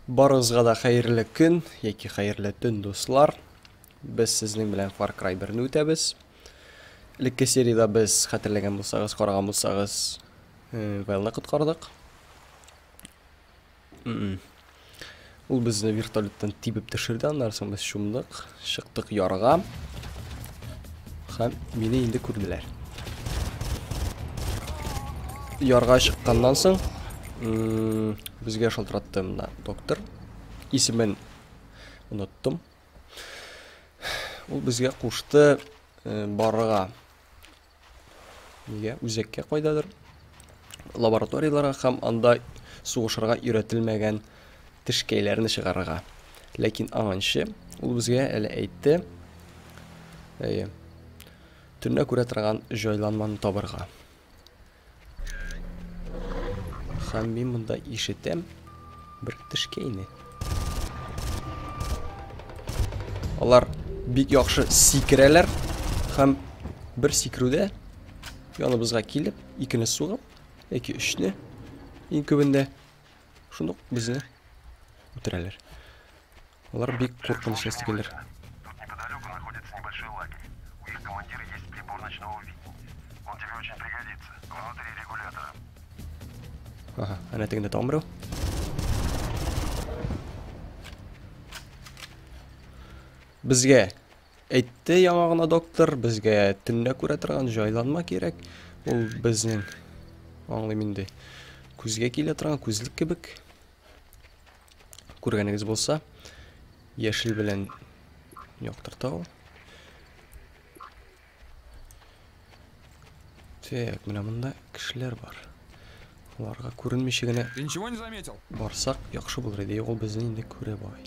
Барыгызга да хәерле көн яки хәерле төн, дуслар. Без сезнең белән Far Cry 1-не үтәбез. Элекке сериядә без, хәтерләгән булсагыз, караган булсагыз, Вэлны коткардык. Ул безне вертолеттан тибеп төшерде, аннан соң без чумдык, чыктык ярга. Һәм мине инде күрделәр. Ярга чыкканнан соң безгә шалтыратты менә доктор. Исемен оныттым. Ул безгә кушты барырга. Нигә? Үзәккә кайдадыр. Лабораторияләргә һәм анда сугышырга өйрәтелмәгән тешкәйләрне чыгарырга. Ләкин аңанчы ул безгә әле әйтте, әйе, төнлә күрә торган җайланманы табырга. Һәм мин монда ишетәм бер тешкәйне. Алар бик яхшы сикерәләр һәм бер сикерүдә яныбызга килеп, икене сугып, яки өчне иң күбендә шундук безне үтерәләр. Алар бик куркыныч нәрсәләр. Тут неподалеку находится небольшой лагерь. У их командира есть прибор ночного видения. Он тебе очень пригодится. Внутри регулятора. Ага, әнә тегендә тагын берәү. Безгә әйтте яңа гына доктор, безгә төнлә күрә торган җайланма кирәк. Ул безнең, аңлыйм инде, күзгә килә торган күзлек кебек. Күргәнегез булса, яшел белән яктырта ул. Так, менә монда кешеләр бар. Аларга күренмичә генә Ты ничего не заметил? барсак, яхшы булыр иде. Юк, ул безне инде күрә бугай.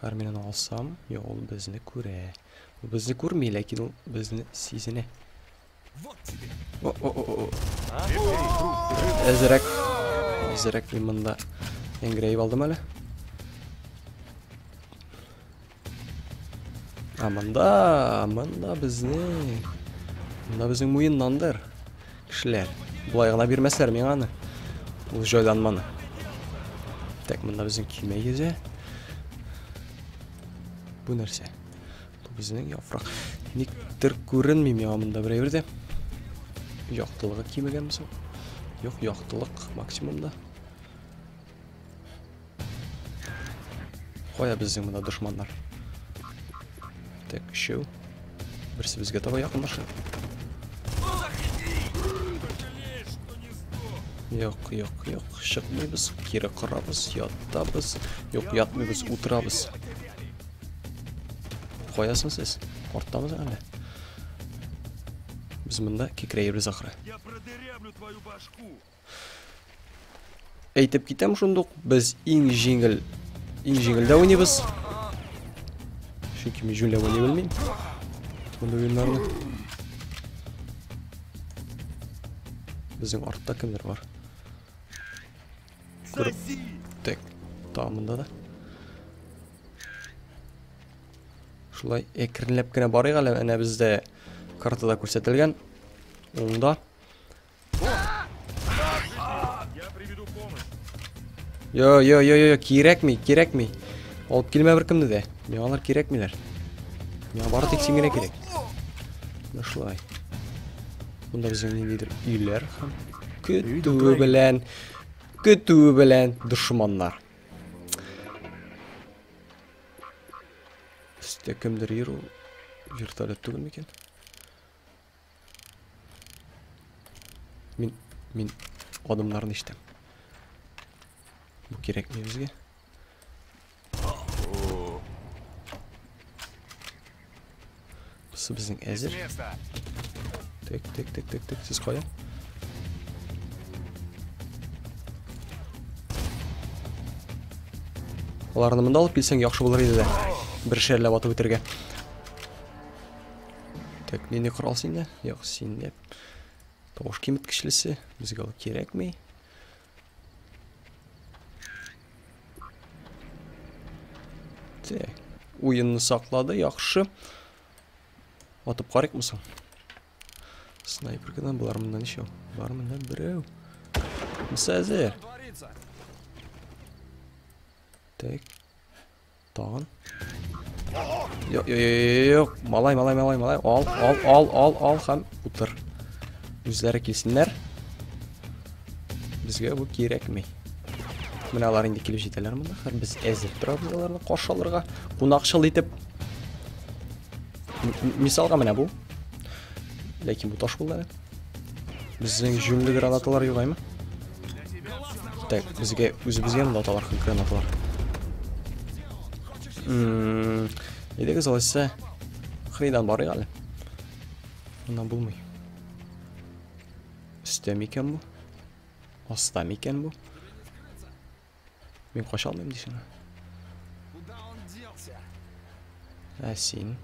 Хәер, мин аны алсам, юк, ул безне күрә. Ул безне күрми, ләкин ул безне сизенә. Вот тебе. О, о, о, о. Әзерәк, әзерәк мин монда әңгерәеп алдым әле. А монда, монда безнең, монда безнең муеннандыр кешеләр. Болай гына бирмәсләр миңа аны. Ул җайланманы. Так, монда безнең көймә йөзә. Бу нәрсә? Бу безнең яфрак. Никтер күренми миңа монда бер әйбер дә. Яктылыгы кимегәнме соң? Юк, яктылык максимумда. Кая безнең монда дошманнар? Так, өчәү. Берсе безгә таба якынлаша. Юк, юк, юк, чыкмыйбыз, кире корабыз, ятабыз. Юк, ятмыйбыз, утырабыз. Каясың сез? Арттамыз әллә? Без монда кикрәербез ахры. Я продырявлю твою башку. Әйтеп китәм шундук, без иң җиңел, иң җиңелдә уйныйбыз. Чөнки мин җүнләп уйный белмим. Мондый уеннарны. Безнең артта кемдер бар. Күреп. Так, тагын монда да. Шулай әкренләп кенә барыйк әле. Әнә бездә картада күрсәтелгән. Уңда. Я приведу помощь. Йо, йо, йо, йо, кирәкми, кирәкми. Алып килмә беркемне дә. Миңа алар кирәкмиләр. Миңа бары тик син генә кирәк. Менә шулай. Монда безнең ниндидер өйләр һәм көтүе белән, көтүе белән дошманнар. Өстә кемдер йөр, ул вертолет түгел микән? Мин адымнарны ишетәм. Бу кирәкми безгә. Бусы безнең әзер. Так, так, так, так, так, сез кая? Аларны монда алып килсәң яхшы булыр иде дә. Бер шәрләп атып үтәргә. Так, нинди корал синдә? Юк, синдә тавыш киметкечлесе. Безгә ул кирәкми. Так, уенны саклады, яхшы. Атып карыйкмы соң? Снайперкадан болар монда ничәү? Бар монда берәү. Мысы әзер. Творится. Так. Тагын. Юк, юк, юк, юк. Малай, малай, малай, малай. Ал, ал, ал, ал, ал һәм утыр. Үзләре килсеннәр. Безгә бу кирәкми. Менә алар инде килеп җитәләр монда. Һәм без әзер торабыз аларны каршы алырга. Кунакчыл итеп. Мисалга менә бу. Ләкин бу таш булды әле. Безнең җүнле гранаталар юк, әйме? Так, безгә үзебезгә монда аталар гранаталар. Әйдәгез алайса, хрейдан барыйк әле. Моннан булмый. Өстә микән бу? Аста микән бу? Мин кача алмыйм дисеңме? Ә син?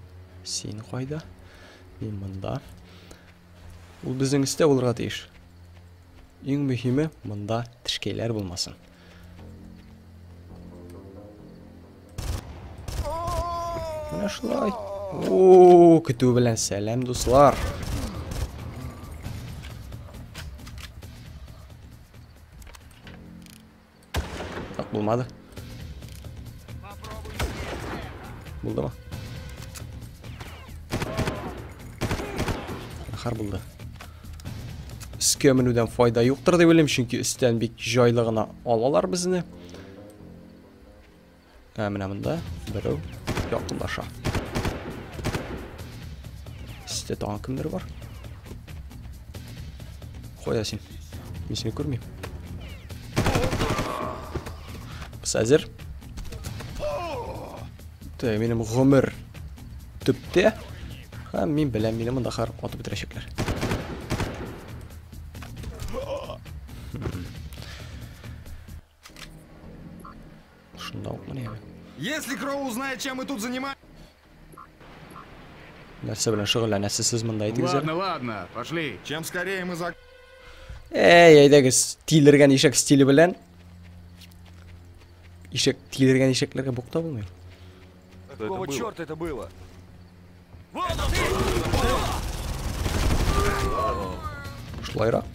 Син кайда? Мин монда. Ул безнең өстә булырга тиеш. Иң мөһиме, монда тешкәйләр булмасын. Менә шулай. О, көтү белән сәлам, дуслар. Так, булмады. Булдымы? Ахар булды. Өскә менүдән файда юктыр дип уйлыйм, чөнки өстән бик җайлы гына алалар безне. Ә менә монда берәү якынлаша. Өстә тагын кемдер бар. Кая син? Мин сине күрмим. Без әзер. Так, минем гомер төптә. Һәм мин беләм, мине монда хәзер атып бетерәчәкләр. Шунда ук менә. Если Кроу узнает, чем мы тут занимаемся... Нәрсә белән шөгыльләнәсез сез монда, әйтегез әле? Ладно, ладно, пошли. Чем скорее мы зак... Эй, әйдәгез, тилергән ишәк стиле белән. Ишәк, тилергән ишәкләргә бок та булмый. Какого черта это было? Шулайрак.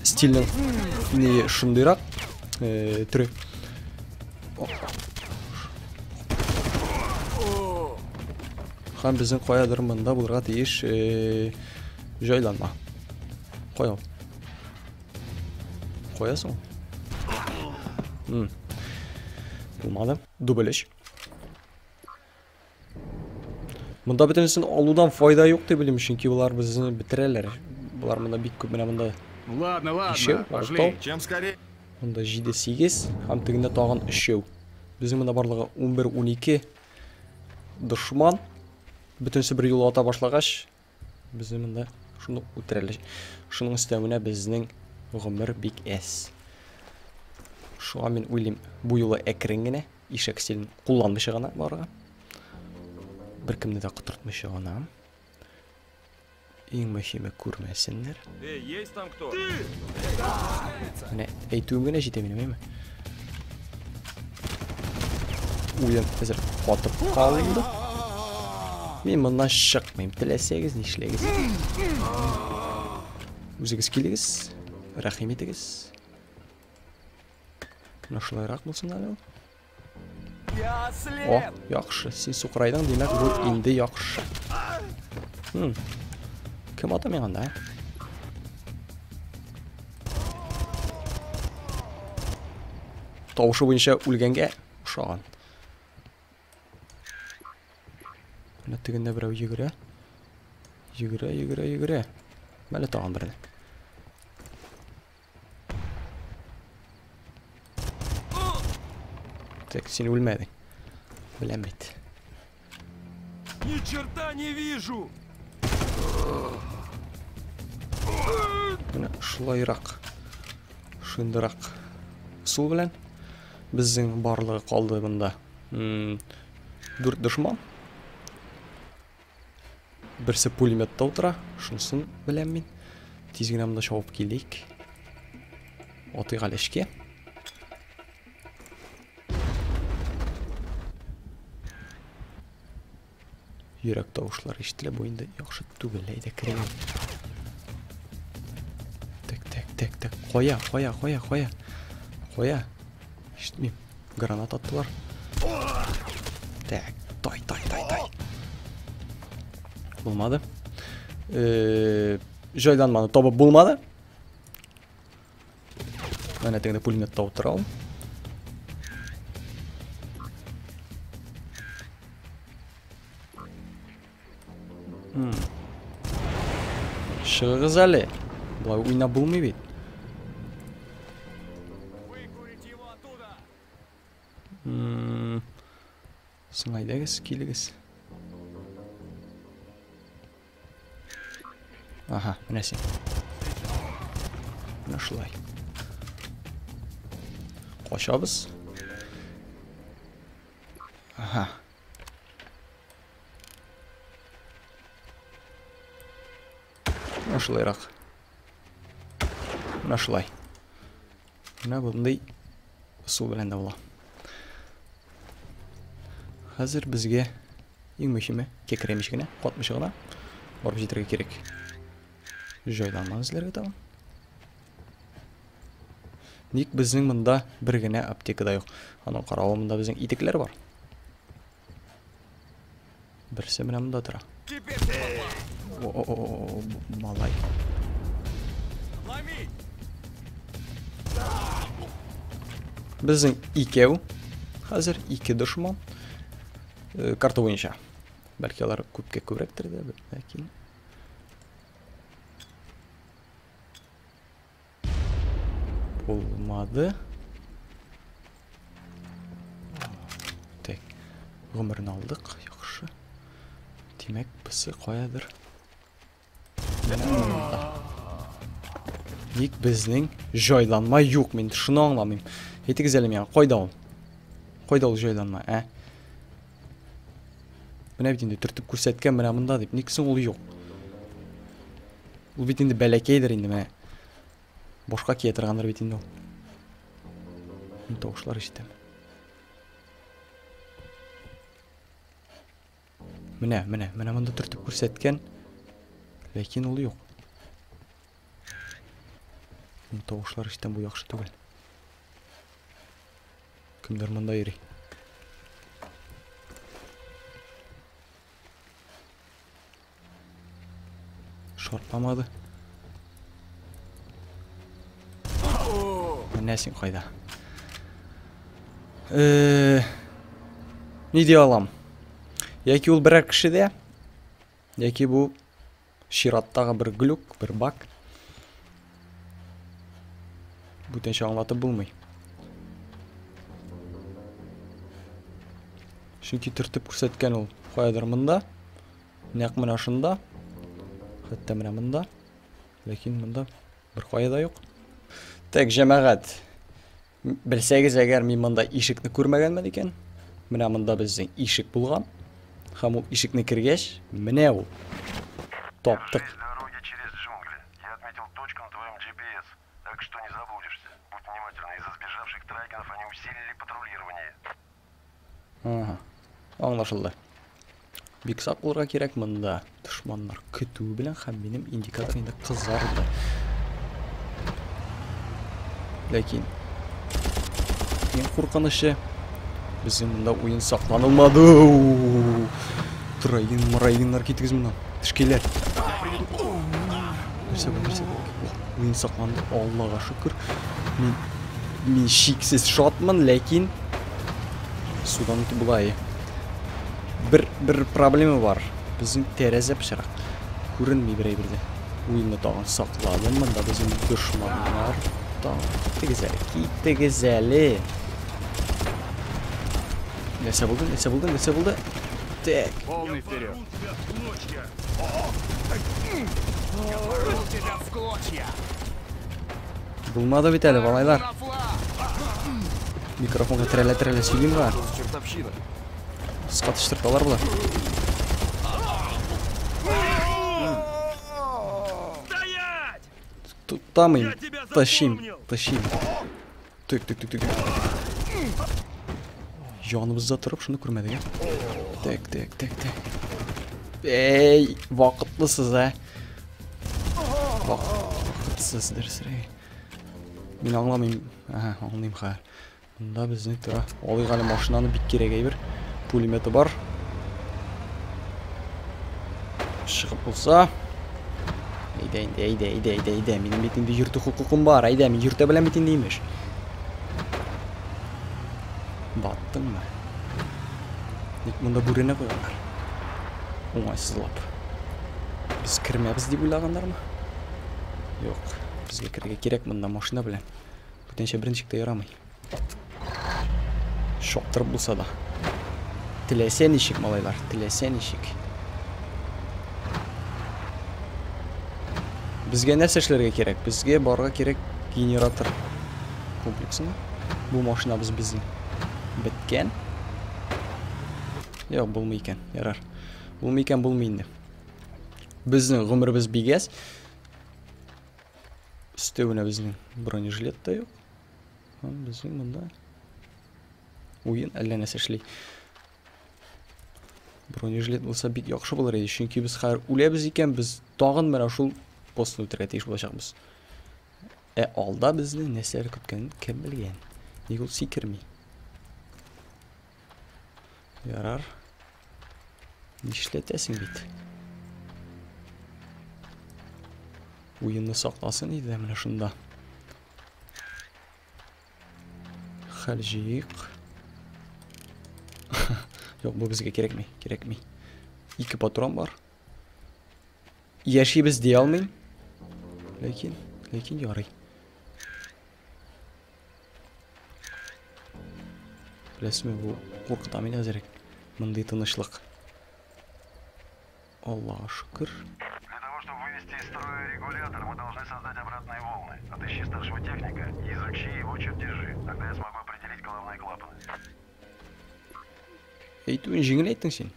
Стильнең не шундыйрак, төре. Һәм безнең каядыр монда булырга тиеш, җайланма. Кая ул? Кая соң? Булмады. Дубль өч. Монда бөтенесен алудан файда юк дип уйлыйм, чөнки болар безне бетерәләр. Болар монда бик күп, менә монда Ладно, ладно, Ишәү, пошли. алтау. Чем скорее... Монда җиде, сигез, һәм тегендә тагын өчәү. Безнең монда барлыгы унбер, унике дошман. Бөтенесе бер юлы ата башлагач, безне монда шуны үтерәләр. Шуның өстәвенә безнең гомер бик әз. Шуңа мин уйлыйм, бу юлы әкрен генә, ишәк стилен кулланмыйча гына барырга. Беркемне дә котыртмыйча гына. Иң мөһиме күрмәсеннәр. Эй, есть там кто? Менә әйтүем генә җитә минем, әйме? Уен хәзер катып калды. Мин моннан чыкмыйм. Теләсәгез нишләгез. Үзегез килегез, рәхим итегез. Менә шулайрак булсын әле ул. Я О, слеп! яхшы. Син сукырайдың, димәк, бу инде яхшы. Кем ата миңа анда, ә? Тавышы буенча үлгәнгә ошаган. Менә тегендә берәү йөгерә. Йөгерә, йөгерә, йөгерә. Мәле тагын берне. Так, син үлмәдең. Беләм бит. Ни черта не вижу! Менә шулайрак. Шундырак. Сул белән безнең барлыгы калды монда. 4 дошман. Берсе пулеметта утыра, шунысын беләм мин. Тиз генә монда чабып килик. Атыйк әле эшкә. Йөрәк тавышлары ишетелә, бу инде яхшы түгел, әйдә керәм. Так, так, так, так. Кая, кая, кая, кая? Кая? Ишетмим. Гранат аттылар. Так, тай, тай, тай, тай. Булмады. Җайланманы табып булмады. Менә тегендә пулемет табып тора ул. Чыгыгыз әле. Болай уйнап булмый бит. Соң әйдәгез, килегез. Ага, менә син. Менә шулай. Качабыз. Ага. Менә шулайрак. Менә шулай. Менә мондый ысул белән дә була. Хәзер безгә иң мөһиме кекерәмичә генә, катмыйча гына барып җитәргә кирәк. Җайланманы эзләргә тагын. Ник безнең монда бер генә аптека да юк? Аның каравы монда безнең итекләр бар. Берсе менә монда тора. О, малай. Безнең икәү. Хәзер ике дошман. Карта буенча. Бәлки алар күпкә күбрәктер дә, ләкин булмады. Так, гомерен алдык, яхшы. Димәк, бусы каядыр. Ник безнең җайланма юк, мин шуны аңламыйм. Әйтегез әле миңа, кайда ул? Кайда ул җайланма, ә? Менә бит инде төртеп күрсәткән менә монда дип. Ник соң ул юк? Ул бит инде бәләкәйдер инде менә. Башка кия торгандыр бит инде ул. Мин тавышлар ишетәм. Менә, менә, менә монда төртеп күрсәткән. Ләкин ул юк. Мин тавышлар ишетәм, бу яхшы түгел. Кемдер монда йөри. Шартламады. Менә син кайда. Ни ди алам? Яки ул берәр кешедә, яки бу чираттагы бер глюк, бер баг. Бүтәнчә аңлатып булмый. Чөнки төртеп күрсәткән ул каядыр монда. Нәкъ менә шунда. Хәтта менә монда. Ләкин монда бер кая да юк. Так, җәмәгать. Белсәгез, әгәр мин монда ишекне күрмәгәнмен икән, менә монда безнең ишек булган. Һәм ул ишекне кергәч, менә ул. Таптык. Дороги через джунгли. Я отметил точку на твоем GPS, так что не заблудишься. Будь внимательна, из-за сбежавших трайгенов они усилили патрулирование. Ага. Аңлашылды. Бик сак булырга кирәк монда. Дошманнар көтүе белән һәм минем индикатор инде кызарды. Ләкин иң куркынычы, безнең монда уен сакланылмады. Трайген, мрайгеннар, китегез моннан. Тешкәйләр. Нәрсә бу, нәрсә бу? Уен сакланды, Аллага шөкер. Мин шиксез шатмын, ләкин судан үтеп була. Бер проблема бар. Безнең тәрәзә пычрак. Күренми бер әйбер дә. Уенны тагын сакладым. Монда безнең дошманнар. Китегез әле, китегез әле. Нәрсә булды? Нәрсә булды? Нәрсә булды? Так. Полный вперед. Булмады бит әле, малайлар. Микрофонга терәлә-терәлә сөйлим га. Катыштырталар болар. Туктамыйм. Тащим, тащим. Тык, тык, тык, тык. Яныбызда торып шуны күрмәдек, ә? Так, так, так, так. Эй, вакытлысыз, ә? Вакытсыз, дөресрәге. Мин аңламыйм. Ага, аңлыйм хәзер. Монда безнең тора. Алыйк әле машинаны, бик кирәк әйбер. Пулеметы бар. Чыгып булса. Әйдә инде, әйдә, әйдә, әйдә, әйдә. Минем бит инде йөртү хокукым бар. Әйдә, мин йөртә беләм бит инде, имеш. Баттыңмы? Ник монда бүрәнә куйганнар? Уңайсызлап. Без кермәбез дип уйлаганнармы? Юк, безгә керергә кирәк монда машина белән. Бүтәнчә берничек тә ярамый. Шоктырып булса да. Теләсә ничек, малайлар, теләсә ничек. Безгә нәрсә эшләргә кирәк? Безгә барырга кирәк генератор комплексына. Бу машинабыз безнең беткән. Юк, булмый икән. Ярар. Булмый икән, булмый инде. Безнең гомеребез бигәс. Өстәвенә безнең бронежилет та юк. Һәм безнең монда уен әллә нәрсә эшли. Бронежилет булса бик яхшы булыр иде, чөнки без хәзер үләбез икән, без тагын менә шул постны үтәргә тиеш булачакбыз. Ә алда безне нәрсәләр көткәнен кем белгән? Ник ул сикерми? Ярар. Нишләтәсең бит? Уенны сакласын иде менә шунда. Хәл җыйыйк. Юк, бу безгә кирәкми, кирәкми. Ике патрон бар. Яшибез дия алмыйм. Ләкин, ләкин ярый. Беләсезме, бу куркыта мине әзерәк. Мондый тынычлык. Аллага шөкер. Для того, чтобы вывести из строя регулятор, мы должны создать обратные волны. Отыщи старшего техника и изучи его чертежи. Тогда я смогу определить головные клапаны. Әйтүен җиңел әйттең син.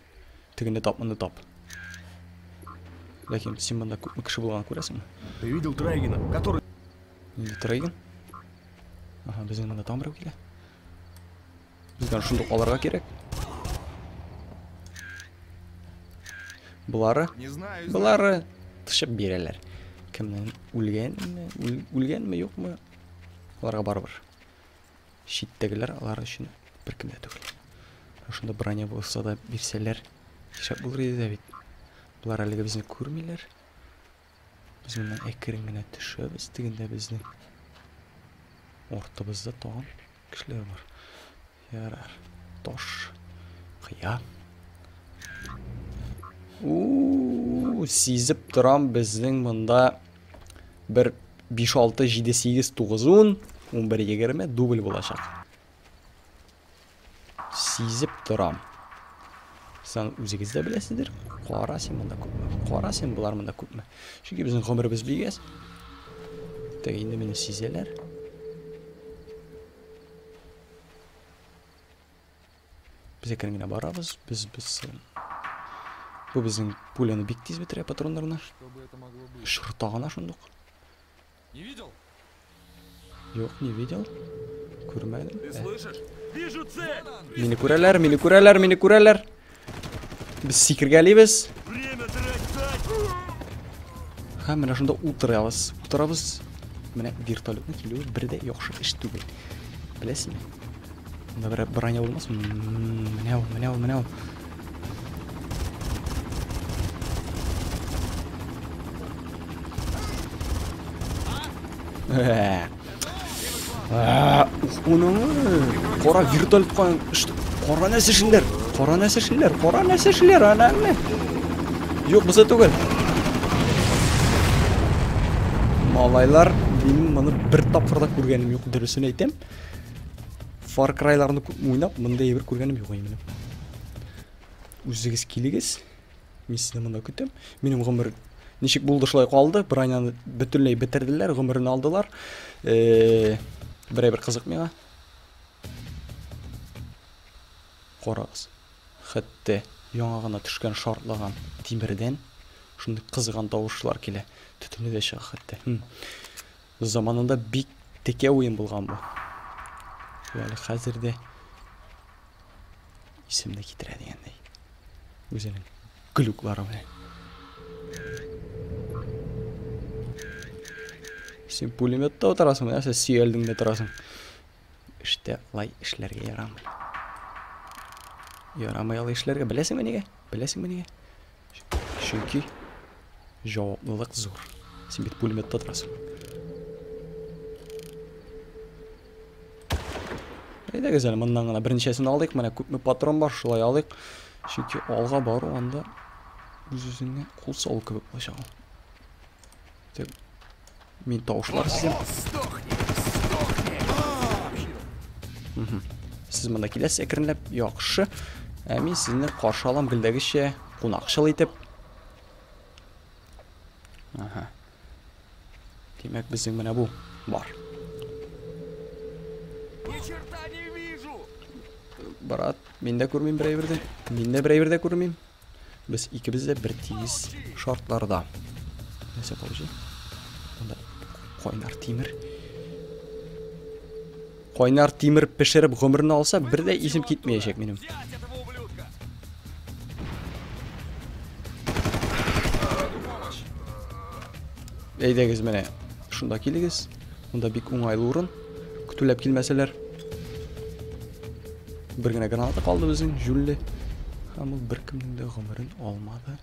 Тегене тап, моны тап. Ләкин син монда күпме кеше булганын күрәсеңме? Ты видел Трайгена, который... Нинди Трайген? Ага, безнең монда тагын берәү килә. Безгә шундук алырга кирәк. Болары, болары тышып бирәләр. Кемнең үлгәнме, үлгәнме, юкмы? Аларга барыбер. Читтәгеләр алар өчен беркем дә түгел. Шунда броня булса да бирсәләр, шәп булыр иде дә бит. Болар әлегә безне күрмиләр. Без моннан әкрен генә төшәбез, тегендә безнең артыбызда тагын кешеләр бар. Ярар. Таш. Кыя. У-у-у, сизеп торам, безнең монда бер 5, 6, 7, 8, 9, 10, 11, 20 дубль булачак. Сизеп торам. Сез үзегез дә беләсездер. Кара син монда күпме? Кара син болар монда күпме? Чөнки безнең гомеребез бик әз. Так, инде мине сизәләр. Без әкрен генә барабыз. Без бу безнең пуляны бик тиз бетерә патроннарны. Шырта гына шундук. Не видел? Юк, не видел. Күрмәдем. Ты слышишь? Вижу цель! Мине күрәләр, мине күрәләр, мине күрәләр. Без сикергәлибез. Время тратить! Һәм менә шунда утырабыз. Утырабыз. Менә вертолетның килүе бер дә яхшы эш түгел. Беләсезме? Монда бер броня булмас. Менә ул, менә ул, менә ул. Кара вертолет каян? Кара нәрсә эшлиләр? Кара нәрсә эшлиләр? Кара нәрсә эшлиләр? Анаңны. Юк, бусы түгел. Малайлар, минем моны бер тапкыр да күргәнем юк, дөресен әйтәм. Far Cry'ларны күп уйнап, мондый әйбер күргәнем юк минем. Үзегез килегез. Мин сезне монда көтәм. Минем гомер ничек булды шулай калды. Броняны бөтенләй бетерделәр, гомерен алдылар. Бер әйбер кызык миңа. Карагыз. Хәтта яңа гына төшкән шартлаган тимердән шундый кызган тавышлар килә. Төтене дә чыга хәтта. Заманында бик текә уен булган бу. Әле хәзер дә исемне китерә дигәндәй. Үзенең глюклары белән. Син пулеметта утырасың, нәрсә сөялдең дә торасың. Эштә алай эшләргә ярамый. Ярамый алай эшләргә. Беләсеңме нигә? Беләсеңме нигә? Чөнки җаваплылык зур. Син бит пулеметта торасың. Әйдәгез әле моннан гына берничәсен алыйк. Менә күпме патрон бар, шулай алыйк. Чөнки алга бару анда үз-үзеңә кул салу кебек булачак ул. Так, мин тавышлар сизәм. Сез монда киләсез әкренләп, яхшы. Ә мин сезне каршы алам гелдәгечә, кунакчыл итеп. Ага. Димәк, безнең менә бу бар. Ни черта не вижу! Брат, мин дә күрмим бер әйбер дә. Мин дә бер әйбер дә күрмим. Без икебез дә бер тигез шартларда. Нәрсә получи? Монда кайнар тимер. Кайнар тимер пешереп гомерне алса, бер дә исем китмәячәк минем. Взять этого ублюдка! Әйдәгез менә шунда килегез. Монда бик уңайлы урын. Көтүләп килмәсәләр. Бер генә граната калды безнең, җүлле. Һәм ул беркемнең дә гомерен алмады.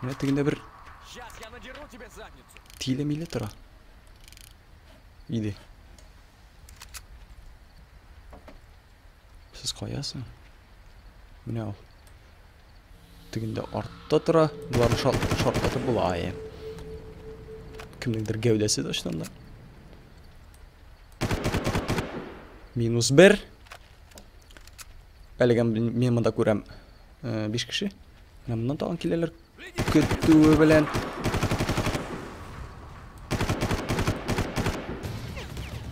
Менә тегендә бер Сейчас я надеру тебе задницу! тиле-миле тора. Иде. Сез каясың? Менә ул. Тегендә артта тора. Боларны шартлатып була. Әйе. Кемнеңдер гәүдәсе дә очтан да. Минус 1. Әлегә мин монда күрәм, 5 кеше. Менә моннан тагын киләләр. Көтүе белән.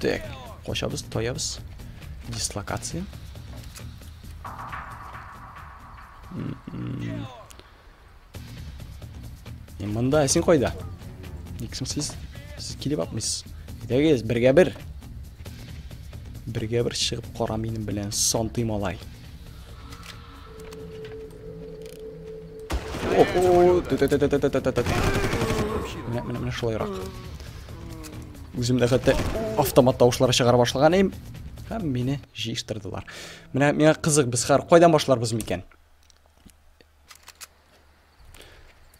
Так, качабыз, таябыз. Дислокация. Мин монда, син кайда? Ник соң сез килеп атмыйсыз? Әйдәгез, бергә бер. Бергә бер чыгып кара минем белән, сантый малай. О-о, ту-ту-ту-ту-ту-ту-ту-ту. Менә, менә, менә шулайрак. Үзем дә хәтта автомат тавышлары чыгара башлаган идем. Һәм мине җыештырдылар. Менә миңа кызык, без хәзер кайдан башларбыз микән?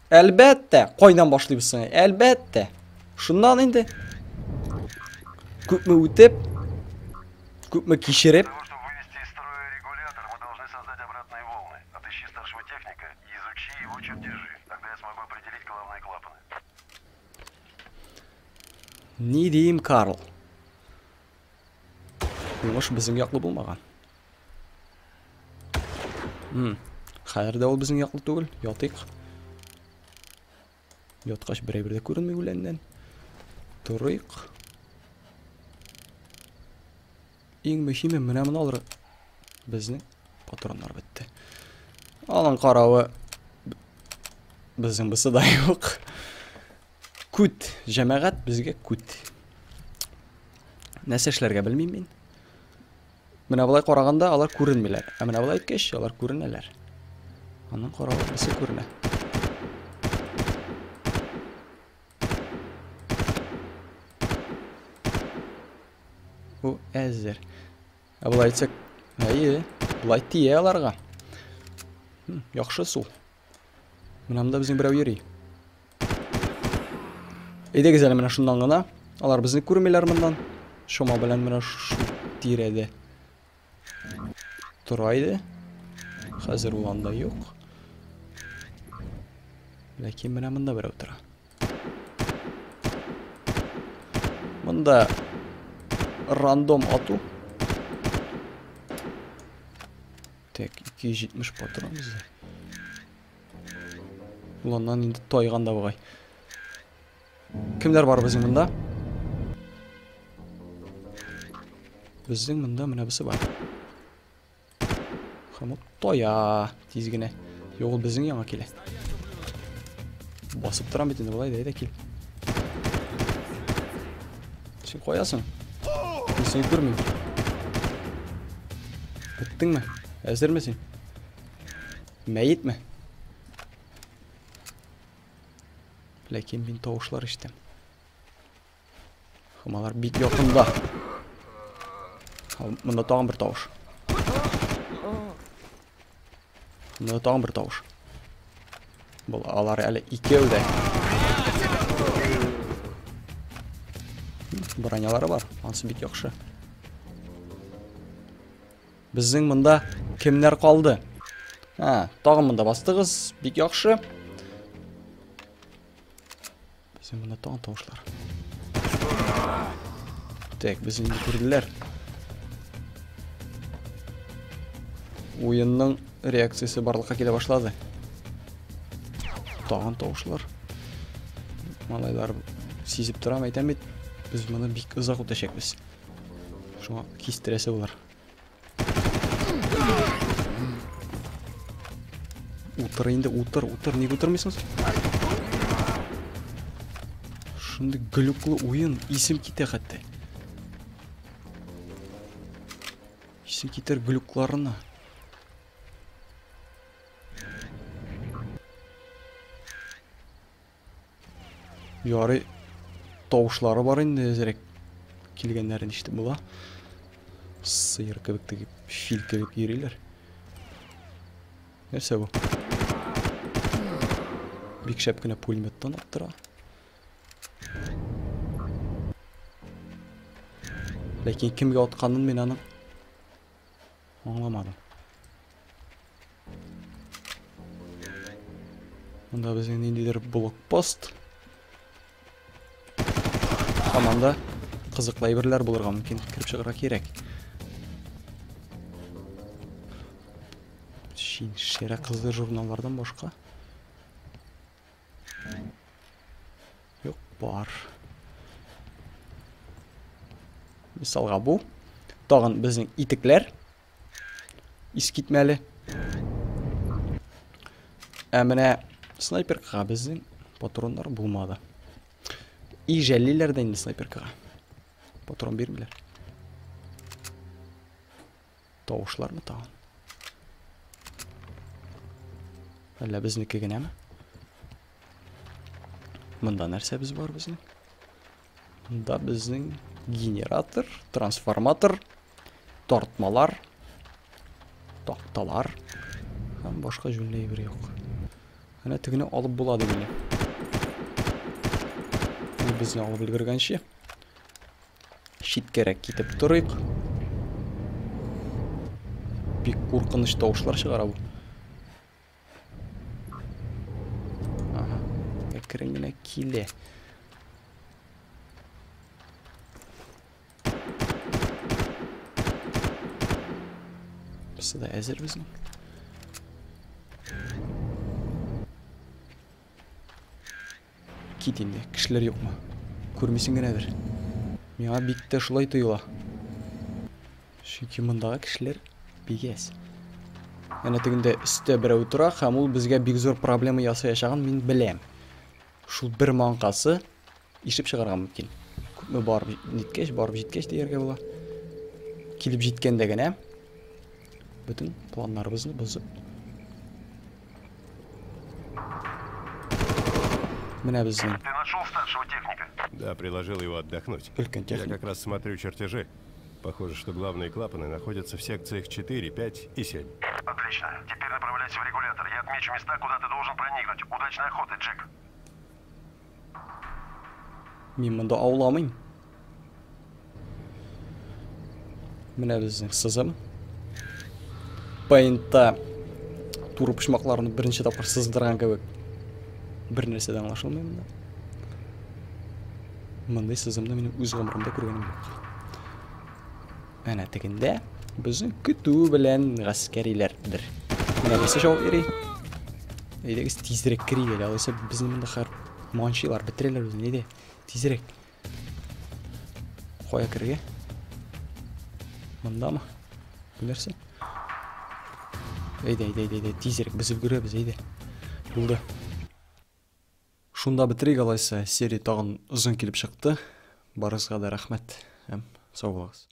Әлбәттә, кайдан башлыйбыз соң? Әлбәттә. Шуннан инде күпме үтеп, күпме кичереп. Для того, чтобы вывести из строя регулятор, мы должны создать обратные волны. Отыщи старшего техника и изучи его чертежи. Тогда я смогу определить главные клапаны. Ни дим, Карл? Уңыш безнең яклы булмаган. Хәзер дә ул безнең яклы түгел. Ятыйк. Яткач берәй бер дә күренми үләннән. Торыйк. Иң мөһиме менә моны алыр. Безнең патроннар бетте. Аның каравы безнең бусы да юк. Күт, җәмәгать, безгә күт. Нәрсә эшләргә белмим мин. Менә болай караганда алар күренмиләр. Ә менә болай әйткәч, алар күренәләр. Аның каравы бусы күренә. Бу әзер. Ә болай әйтсәк, әйе, болай тия аларга. Яхшы сул. Менә монда безнең берәү йөри. Әйдәгез әле менә шуннан гына. Алар безне күрмиләр моннан. Шома белән менә шул тирәдә тора иде. Хәзер ул анда юк. Ләкин менә монда берәү тора. Монда рандом ату. Так, 270 патрон бездә. Ул аннан инде тайган да бугай. Кемнәр бар безнең монда? Безнең монда менә бусы бар. Һәм ул тая тиз генә. Юк, ул безнең яңа килә. Басып торам бит инде болай да, әйдә кил. Син каясың? Мин сине күрмим. Беттеңме? Әзерме син? Мәетме? Ләкин мин тавышлар ишетәм. Һәм алар бик якында. Монда тагын бер тавыш. Монда тагын бер тавыш. Бул алар әле икәү дә. Бронялары бар, ансы бик яхшы. Безнең монда кемнәр калды? Ха, тагын монда бастыгыз, бик яхшы. Безнең монда тагын тавышлар. Так, безне инде күрделәр. Уенның реакциясе барлыкка килә башлады. Тагын тавышлар. Малайлар сизеп торам, әйтәм бит, без моны бик озак үтәчәкбез. Шуңа кистерәсе булыр. Утыр инде, утыр, утыр. Ник утырмыйсың? Шундый глюклы уен, исем китә хәтта. Исем китәр глюкларына. Ярый, тавышлары бар инде, әзрәк килгәннәрен ишетеп була. Сыер кебек теге фил кебек йөриләр. Нәрсә бу? Бик шәп кенә пулеметтан аттыра. Ләкин кемгә атканын мин аның аңламадым. Монда безнең ниндидер блокпост. Һәм анда кызыклы әйберләр булырга мөмкин. Кереп чыгарга кирәк. Чин шәрә кызлы журналлардан башка. Юк, бар. Мисалга бу. Тагын безнең итекләр. Искитмәле. Ә менә снайперкага безнең патроннар булмады. И жәллиләр дә инде снайперкага. Патрон бирмиләр. Тавышлармы тагын? Әллә безнеке генәме? Монда нәрсәбез бар безнең? Монда безнең генератор, трансформатор, тартмалар, такталар һәм башка җүнле әйбер юк. Әнә тегене алып була дип уйлыйм. Ул безне алып өлгергәнче читкәрәк китеп торыйк. Бик куркыныч тавышлар чыгара бу. Ага, әкрен генә килә. Бусы да әзер безнең. Кит инде, кешеләр юкмы? Күрмисең генәдер. Миңа бик тә шулай тоела. Чөнки мондагы кешеләр бик әз. Әнә тегендә өстә берәү тора һәм ул безгә бик зур проблема ясаячагын мин беләм. Шул бер маңкасы ишеп чыгарга мөмкин. Күпме барып җиткәч, барып җиткәч дияргә була. Килеп җиткәндә генә бөтен планнарыбызны бозып. Менә безнең. Ты нашел старшего техника? Да, предложил его отдохнуть. Өлкән Я техник. как раз смотрю чертежи. Похоже, что главные клапаны находятся в секциях 4, 5 и 7. Отлично. Теперь направляйся в регулятор. Я отмечу места, куда ты должен проникнуть. Удачной охоты, Джек. Мин монда ауламыйм. Менә безнең сызым. Paint'та туры почмакларны беренче тапкыр сыздырган кебек. Бер нәрсә дә аңлашылмый монда. Мондый сызымны минем үз гомеремдә күргәнем юк. Әнә тегендә безнең көтү белән гаскәриләрдер. Менә берсе чабып йөри. Әйдәгез тизрәк керик әле, алайса безне монда хәр манчилар бетерәләр безне, әйдә, тизрәк. Кая керергә? Мондамы? Бу нәрсә? Әйдә, әйдә, әйдә, әйдә, тизрәк без өлгерәбез, әйдә. Булды. Шунда бетерик алайса, серия тагын озын килеп чыкты. Барыгызга да рәхмәт һәм сау булыгыз.